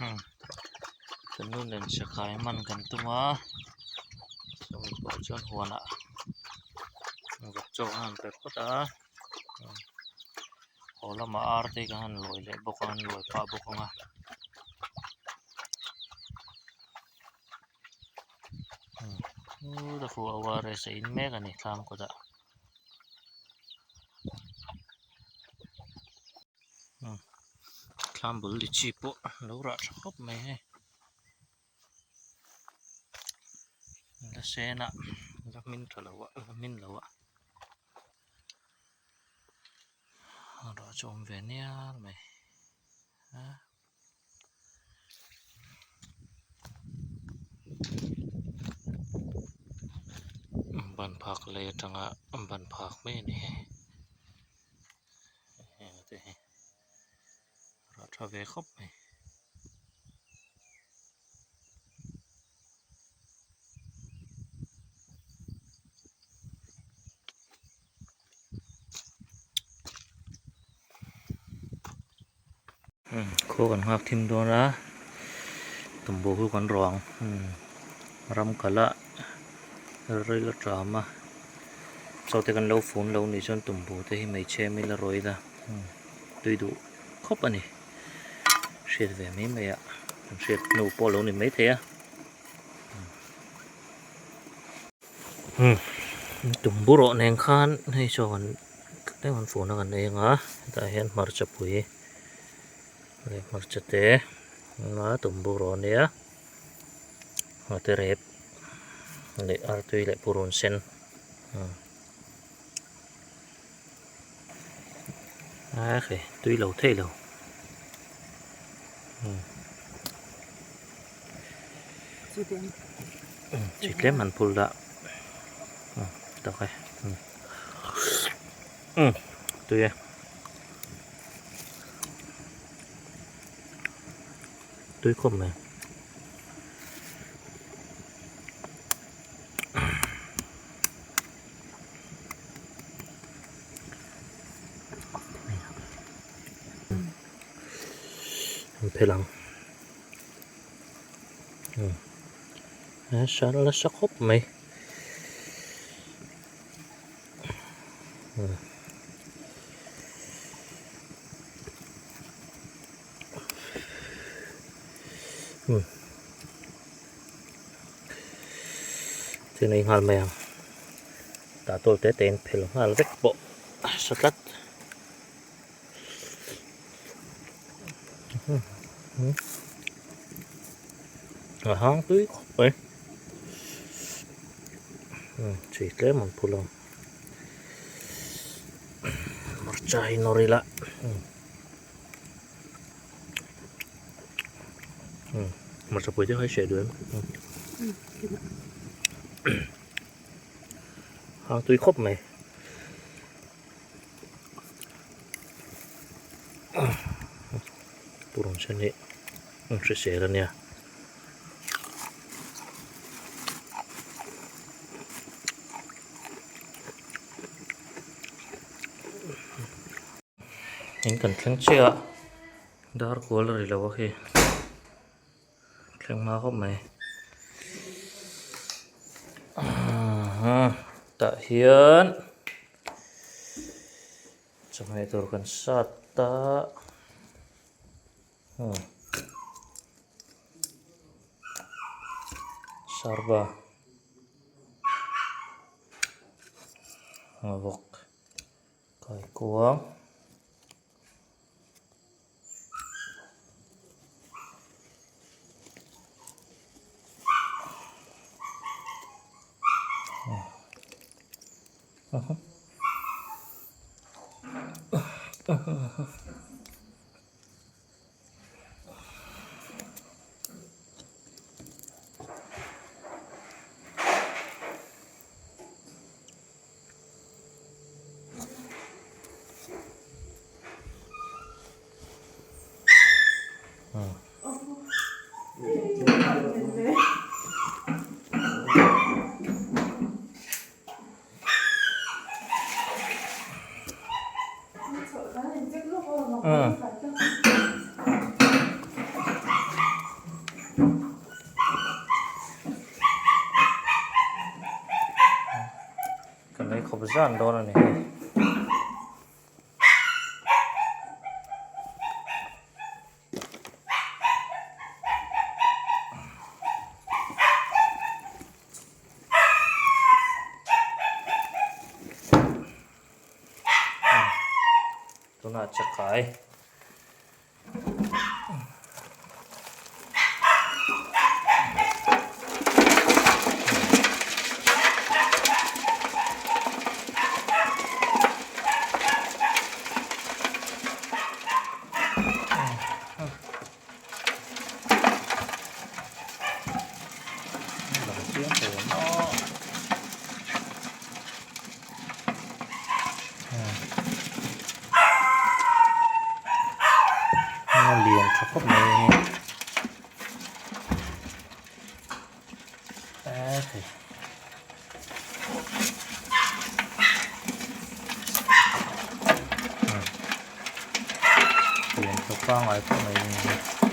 Ka nu nen sakai man kan tum a chumi pawh chuan huanah vawk chaw an han pe phawt a haw lamah ar te kan han lawi leh bawk a an lawi pah bawk ang a. ORS a in mek a ni thlam kawtah. Thlam bul lichi pawh lo rah tha khawp mai hei la sen a la hmin tha lo a la hmin lo a rah chu a awm ve nial mai a. Ban phak lei atanga ban phak mai a ni hei. Heng te hi rah tha ve khawp mai. Khaw kan nghak thim dawn a tumbu hi kan ruang ram kal a ril a tram a chaw te kan lo fun lo nih chuan tumbu te hi hmeichhe mi la rawih ila tui duh khawp a ni hriat ve mai mai a kan hriat hnu pawh lo ni maithei a. Tumbu rawh nen khan hei chuan tlem an fun a kan ei anga hetah hian hmarcha pui leh hmarcha te a tumbu rawh ania nghate rep leh artui leh purun sen a hei tui lo thei lo. Chi tlem an phul dah tak e tui e tui khawp mai. An phel ang a hran nasa khawp mai chuan ei nghal mai ang tah tawl te te in phel nghal vek pawh a sa tlat. A hang tui khawp mai chi tlem an phul ang hmarcha hi nawr ila hmarcha pui te kha i hriat duh em hang tui khawp mai. Purun sen hi an hrisel ania. In kan thleng chiah a dar kual a ri lo a khi thleng hma khawp mai tah hian. Chawhmeh tur kan sat a sarva vawk kaikuang. Kan ei khawp zan dawn a ni hei. Tunah chakai. A lian tha khawp mai a ni lian tha pangngai khawp mai a ni.